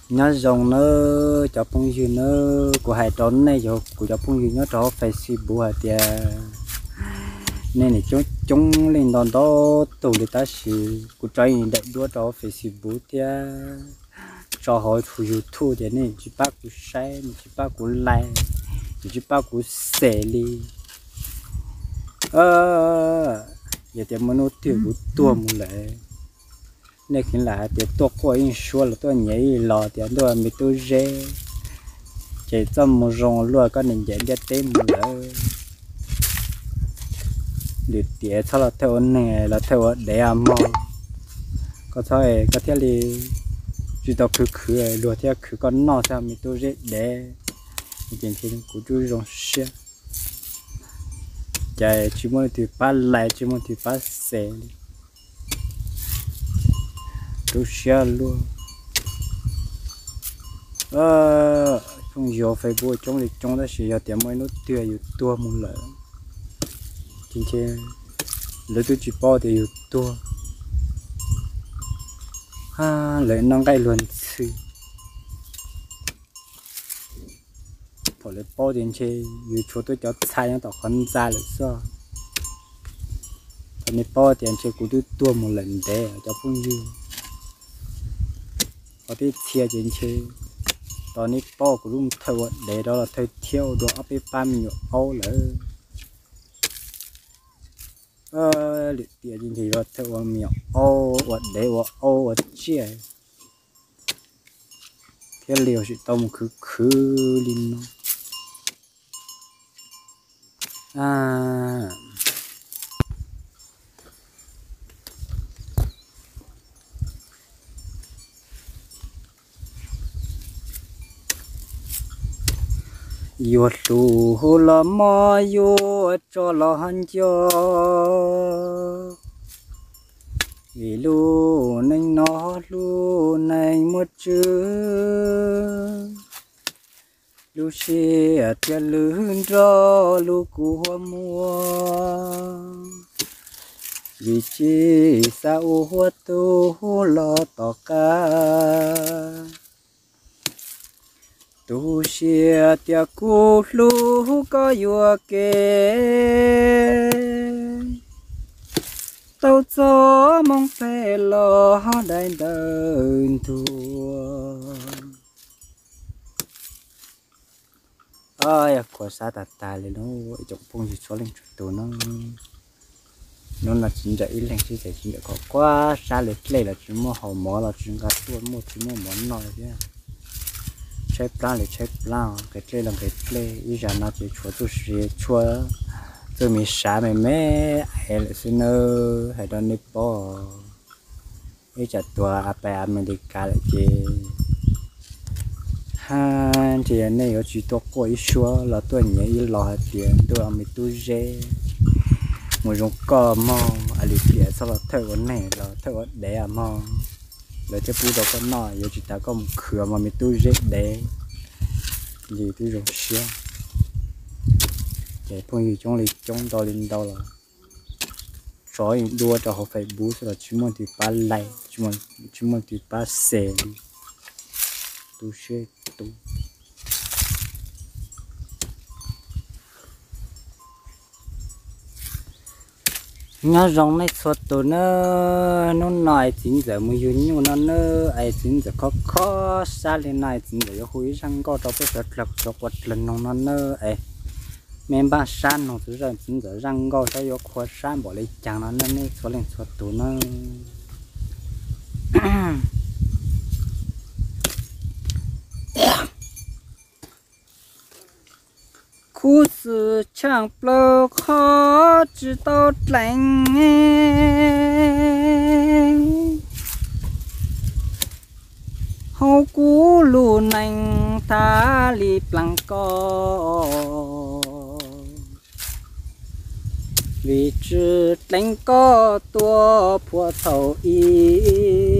Nyob zoo nawb cov phooj ywg nawb, kuv hais rau nej yog kuv cov phooj ywg nyob rau hauv Facebook hais tias nej nim coob coob leej ntau ntau tus li tab sis kuv tso ib daim duab rau hauv Facebook thiab tso hauv YouTube ces nej tsis pab kuv saib, nej tsis pab kuv like, nej tsis pab kuv share li. Yog tias muaj hnub twg kuv tuag mus lawm, nej kheev lam hais tias tuaj quaj ib suab los tuaj nyiav ib los tias ntuj me tub Zeb, ces txoj moo zoo luaj koj niam ncaim ntiaj teb mus lawm. Lwm tiam txhob los thawj ua neeg los thawj ua dev os mog. Koj txhob, koj thiaj li tsis tau khwv khwv luag thiaj khwv koj noj xwb me tub Zeb dev. Ces ntshe kuv tsuas zoo siab, ces tsis muaj leej twg pab like, tsis muaj leej twg pab share li. Tu siab luaj. Phooj ywg Facebook coob li coob tab sis yog tias muaj ib hnub twg yus tuag mus lawm, ces ntshe lawv twb tsis paub tias yus tuag, lawv noj nqaij luag ntxhw. Thaum lawv paub ces ntshe yus tshuav tuaj cov txha nyob tom qhov ntxa lawm xwb. Thaum nej paub tias ntshe kuv twb tuag mus lawm ntev cov phooj ywg, qhov tib txhia ces ntshe thaum nej paub kuv lub thawj ua dev rov los thawj thiab ua dua ob peb pab me nyuam aub lawm. Lwm tiam ces ntshe yus los thawj ua me nyuam aub, ua dev ua aub ua tsiaj thiaj li tsis tau mus khwv khwv li no. Yuav hlub los mog, yuav tso los nco, vim lub neej no hlub neeg muaj tswv. Lub siab thiab lub nraug lub kua muag, vim tsis xav ua huab tus los tom qab. Tu siab tias kuv hlub koj yuam kev, tau txoj moo phem los dai ntawd ntuag. Yog khuav sab tag tag li no, ib tsoom phooj ywg txhua leej txhua tus no, hnub no txiv ntxawm ib leeg xwb ces txiv ntxawm khuav khuav sab li dlej los tsis muaj haus mov los tsis nqa tuaj, muaj tsis muaj mov noj thiab. Tshaib plab li tshaib plab, nqhis dlej los nqhis dlej, ib zag no ces tshuav txuj si tshuab txuj mi sav me me es lawm xwb nawb. Hais rau nej paub, ib tsam tuag a pais Amelikas lawm ces hab ntshe nej yuav tsis tuaj quaj ib suab los tuaj nyiav ib los hais tias ntuj me tub Zeb, mus zoo koj mog, lwm tiam txhob los thawj ua neeg los thawj ua dev mog, lawv thiaj pub rau koj noj, yuav tsis tas koj mus khwv mog me tub Zeb dev. Ces twb zoo siab, ces phooj ywg coob li coob ntau li ntau los tso dua rau hauv Facebook xwb los tsis muaj leej twg pab like, tsis muaj leej twg pab share li. Tu siab tu. Nyob zoo nej txhua tus nawb, hnub no es txiv ntxawm mus yug nyuj no nawb, es txiv ntxawm kho kho sab li no es txiv ntxawm yuav hu ib zaj nkauj rau peb sawv daws sawv quav dlawg noog no nawb. Es me npaj sab noog txiv ntxawm zaj nkauj saib yuav qhuav sab npaum li cas no nawb nej txhua leej txhua tus nawb. Khuv xwm tshaaj plaws qhov tsis tau dlees, hauv kuv lub neej tag li plaag koj, vim tsis dlees koj tuaj phua thaum ub.